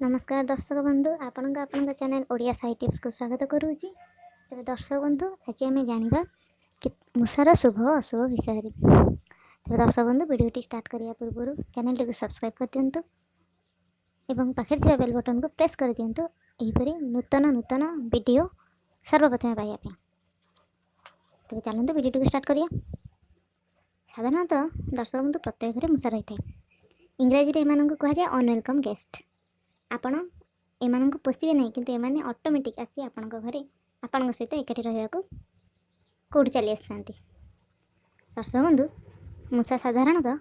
ନମସ୍କାର ଦର୍ଶକ ବନ୍ଧୁ, ଆପଣଙ୍କ ଆପଣଙ୍କ ଚ୍ୟାନେଲ୍ ଓଡ଼ିଆ ସାହି ଟିପ୍ସକୁ ସ୍ୱାଗତ କରୁଛି। ତେବେ ଦର୍ଶକ ବନ୍ଧୁ, ଆଜି ଆମେ ଜାଣିବା କି ମୂଷାର ଶୁଭ ଅଶୁଭ ବିଷୟରେ। ତେବେ ଦର୍ଶକ ବନ୍ଧୁ, ଭିଡ଼ିଓଟି ଷ୍ଟାର୍ଟ କରିବା ପୂର୍ବରୁ ଚ୍ୟାନେଲଟିକୁ ସବସ୍କ୍ରାଇବ୍ କରିଦିଅନ୍ତୁ ଏବଂ ପାଖରେ ଥିବା ବେଲ୍ ବଟନ୍କୁ ପ୍ରେସ୍ କରିଦିଅନ୍ତୁ, ଏହିପରି ନୂତନ ନୂତନ ଭିଡ଼ିଓ ସର୍ବପ୍ରଥମେ ପାଇବା ପାଇଁ। ତେବେ ଚାଲନ୍ତୁ ଭିଡ଼ିଓଟିକୁ ଷ୍ଟାର୍ଟ କରିବା। ସାଧାରଣତଃ ଦର୍ଶକ ବନ୍ଧୁ, ପ୍ରତ୍ୟେକ ଘରେ ମୂଷା ରହିଥାଏ। ଇଂରାଜୀରେ ଏମାନଙ୍କୁ କୁହାଯାଏ ଅନୱେଲକମ୍ ଗେଷ୍ଟ। ଆପଣ ଏମାନଙ୍କୁ ପୋଷିବେ ନାହିଁ, କିନ୍ତୁ ଏମାନେ ଅଟୋମେଟିକ୍ ଆସି ଆପଣଙ୍କ ଘରେ ଆପଣଙ୍କ ସହିତ ଏକାଠି ରହିବାକୁ କେଉଁଠି ଚାଲି ଆସିଥାନ୍ତି। ଦର୍ଶକ ବନ୍ଧୁ, ମୂଷା ସାଧାରଣତଃ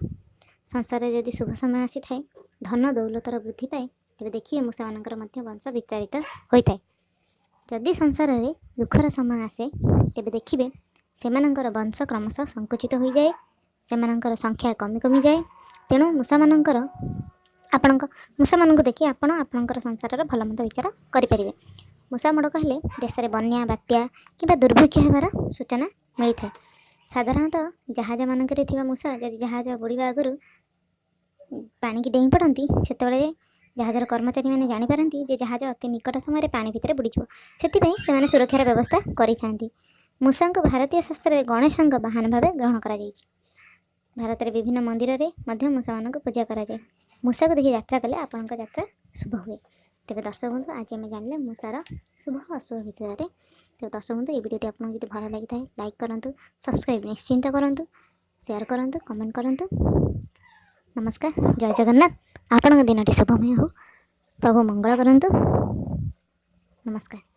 ସଂସାରରେ ଯଦି ଶୁଭ ସମୟ ଆସିଥାଏ, ଧନ ଦୌଲତର ବୃଦ୍ଧି ପାଏ, ତେବେ ଦେଖିବେ ମୂଷାମାନଙ୍କର ମଧ୍ୟ ବଂଶ ବିସ୍ତାରିତ ହୋଇଥାଏ। ଯଦି ସଂସାରରେ ଦୁଃଖର ସମୟ ଆସେ, ତେବେ ଦେଖିବେ ସେମାନଙ୍କର ବଂଶ କ୍ରମଶଃ ସଂକୁଚିତ ହୋଇଯାଏ, ସେମାନଙ୍କର ସଂଖ୍ୟା କମି କମିଯାଏ। ତେଣୁ ମୂଷାମାନଙ୍କର ଆପଣଙ୍କ ମୂଷାମାନଙ୍କୁ ଦେଖି ଆପଣ ଆପଣଙ୍କର ସଂସାରର ଭଲ ମନ୍ଦ ବିଚାର କରିପାରିବେ। ମୂଷା ମଡ଼କ ହେଲେ ଦେଶରେ ବନ୍ୟା, ବାତ୍ୟା କିମ୍ବା ଦୁର୍ଭିକ୍ଷ ହେବାର ସୂଚନା ମିଳିଥାଏ। ସାଧାରଣତଃ ଜାହାଜମାନଙ୍କରେ ଥିବା ମୂଷା ଯଦି ଜାହାଜ ବୁଡ଼ିବା ଆଗରୁ ପାଣିକି ଡେଇଁ ପଡ଼ନ୍ତି, ସେତେବେଳେ ଜାହାଜର କର୍ମଚାରୀମାନେ ଜାଣିପାରନ୍ତି ଯେ ଜାହାଜ ଅତି ନିକଟ ସମୟରେ ପାଣି ଭିତରେ ବୁଡ଼ିଯିବ। ସେଥିପାଇଁ ସେମାନେ ସୁରକ୍ଷାର ବ୍ୟବସ୍ଥା କରିଥାନ୍ତି। ମୂଷାଙ୍କୁ ଭାରତୀୟ ଶାସ୍ତ୍ରରେ ଗଣେଶଙ୍କ ବାହନ ଭାବେ ଗ୍ରହଣ କରାଯାଇଛି। ଭାରତରେ ବିଭିନ୍ନ ମନ୍ଦିରରେ ମଧ୍ୟ ମୂଷାମାନଙ୍କୁ ପୂଜା କରାଯାଏ। ମୂଷାକୁ ଦେଖି ଯାତ୍ରା କଲେ ଆପଣଙ୍କ ଯାତ୍ରା ଶୁଭ ହୁଏ। ତେବେ ଦର୍ଶକ ବନ୍ଧୁ, ଆଜି ଆମେ ଜାଣିଲେ ମୂଷାର ଶୁଭ ଅଶୁଭ ଭିତରେ। ତେବେ ଦର୍ଶକ ବନ୍ଧୁ, ଏହି ଭିଡ଼ିଓଟି ଆପଣଙ୍କୁ ଯଦି ଭଲ ଲାଗିଥାଏ, ଲାଇକ୍ କରନ୍ତୁ, ସବସ୍କ୍ରାଇବ୍ ନିଶ୍ଚିନ୍ତ କରନ୍ତୁ, ସେୟାର କରନ୍ତୁ, କମେଣ୍ଟ କରନ୍ତୁ। ନମସ୍କାର, ଜୟ ଜଗନ୍ନାଥ। ଆପଣଙ୍କ ଦିନଟି ଶୁଭମୟ ହେଉ, ପ୍ରଭୁ ମଙ୍ଗଳ କରନ୍ତୁ। ନମସ୍କାର।